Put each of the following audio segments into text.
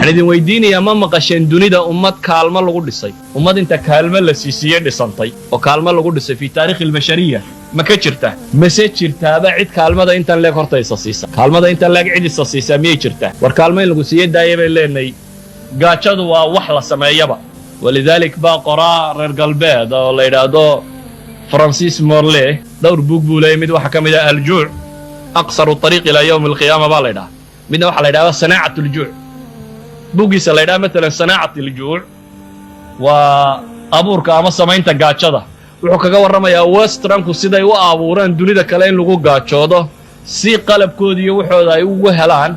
Waxaan idin weydiinayaa, ma maqasheen dunida ummad kaalmo lagu dhisay, ummad inta kaalmo la siisiiye dhisantay oo kaalmo lagu dhisay في تاريخ البشرية ma ka jirta? Mase jirtaaba cid kaalmada intan leeg horta isa siisa? Kaalmada intan leeg cid isa siisaa miyay jirtaa? War kaalmo in lagu siiye daaya bay leenahay. Gaajadu waa wax la sameeyaba. ولذلك baa qoraa reer galbeed oo la yidhaahdo Francis Morley dhowr buug buu leeyay. Mid waxaa ka mid ah "الجوع أقصر طريق إلى يوم القيامة" baa la ydhaha. Midna waxaa la yidhahda صناعة الجوع. Buuggiisa la yidhaha matalan صناعة الجوع, waa abuurka ama samaynta gaajada, wuxuu kaga warramayaa westernku siday u abuureen dunida kale in lagu gaajoodo, si qalabkooda iyo waxooda ay ugu helaan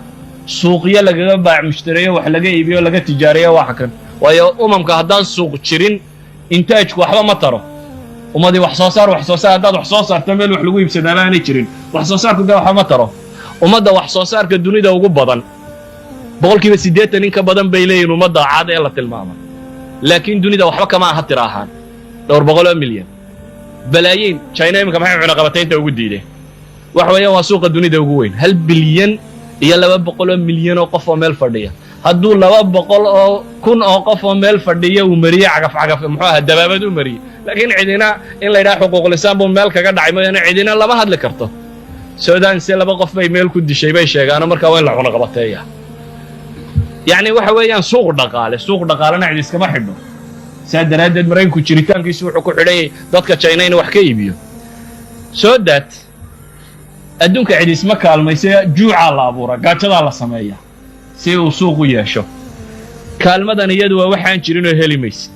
suuqyo lagaga baac mushtareeyo, wax laga iibiyo, laga tijaariyo. Waxa kan waayo umamka haddaan suuq jirin, intaajku waxba ma taro. Ummadii wax soo saar, wax soo saar, haddaad wax soo saarto, meel wax lagu iibsadaaba aanay jirin, wax soo saarku dee waxba ma taro. Ummadda wax soo saarka dunida ugu badan, 80% in ka badan bay leeyihin ummadda cad ee la tilmaama, laakiin dunida waxba kama aha tira ahaan, dhowr boqol oo milyan, balaayiin. China iminka maxay cunaqabataynta ugu diideen? Waxa weeyaan waa suuqa dunida ugu weyn, 1 bilyan iyo 200 milyan oo qof oo meel fadhiya. Hadduu 200,000 oo qof oo meel fadhiya uu mariye cagaf cagaf, muxuu ahaa, dabaabad u mariyey, laakiin cidina in la yidhaha xuquuqul insaan buu meel kaga dhacay mooyaane, cidina lama hadli karto. Sudan se laba qof bay meel ku dishay bay sheegaano, markaa waa in la cunaqabateeya. Yacni waxa weeyaan suuq dhaqaale, suuq dhaqaalena cid iskama xidho. Saa daraaddeed Maraykanku jiritaankiisu wuxuu ku xidhan yahay dadka China inuu wax ka iibiyo. So that adduunka cid isma kaalmayse, juucaa la abuuraa, gaajadaa la sameeyaa si uu suuq u yeesho. Kaalmadan iyadu waa waxaan jirinoo heli maysid.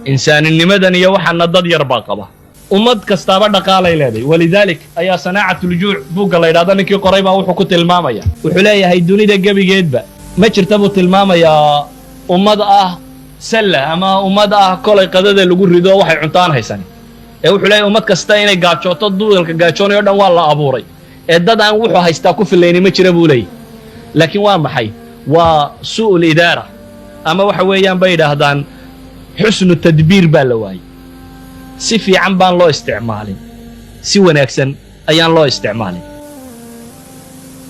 Insaaninimadan iyo waxaana dad yar baa qaba. Ummad kastaaba dhaqaalay leedahay. ولذلك ayaa صناعة الجوع buugga la yidhahdo ninkii qoray baa wuxuu ku tilmaamaya, wuxuu leeyahay dunida gebigeedba ma jirta buu tilmaamayaa ummad ah salla ama ummad ah kolay qadada lagu rido waxay cuntaan haysanin. Ee wuxuu leeyahay ummad kasta inay gaajooto, duulka gaajoonayo dhan waa la abuuray, ee dad aan wuxuu haystaa ku filayni ma jira buu leeyahy. Laakiin waa maxay? Waa سوء الإدارة ama waxa weeyaan bay yidhaahdaan حسن التدبير baa la waayey. Si fiican baan loo isticmaalin, si wanaagsan ayaan loo isticmaalin.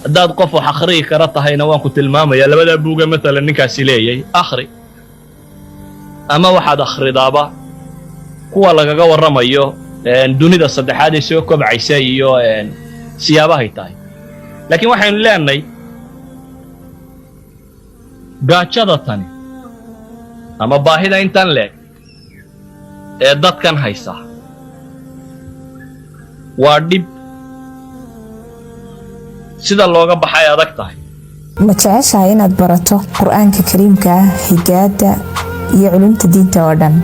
Haddaad qof wax akhriyi kara tahayna, waan ku tilmaamayaa labadaa buuga matalan ninkaasi leeyay akhri, ama waxaad akhridaaba kuwa lagaga warramayo dunida saddexaad ee soo kobcaysa iyo siyaabahay tahay. Laakiin waxaynu leenahay gaajada tani ama baahida intan leeg ee dadkan haysa waa dhib sida looga baxay adag tahay. Ma jeceshahay inaad barato Qur-aanka Kariimka ah, higaada iyo culumta diinta oo dhan?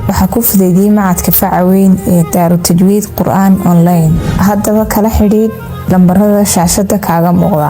Waxaa ku fudeydiyey macadka faca weyn ee Daaru Tajwiid Qur-aan Online. Haddaba kala xidhiidh lambarada shaashada kaaga muuqda.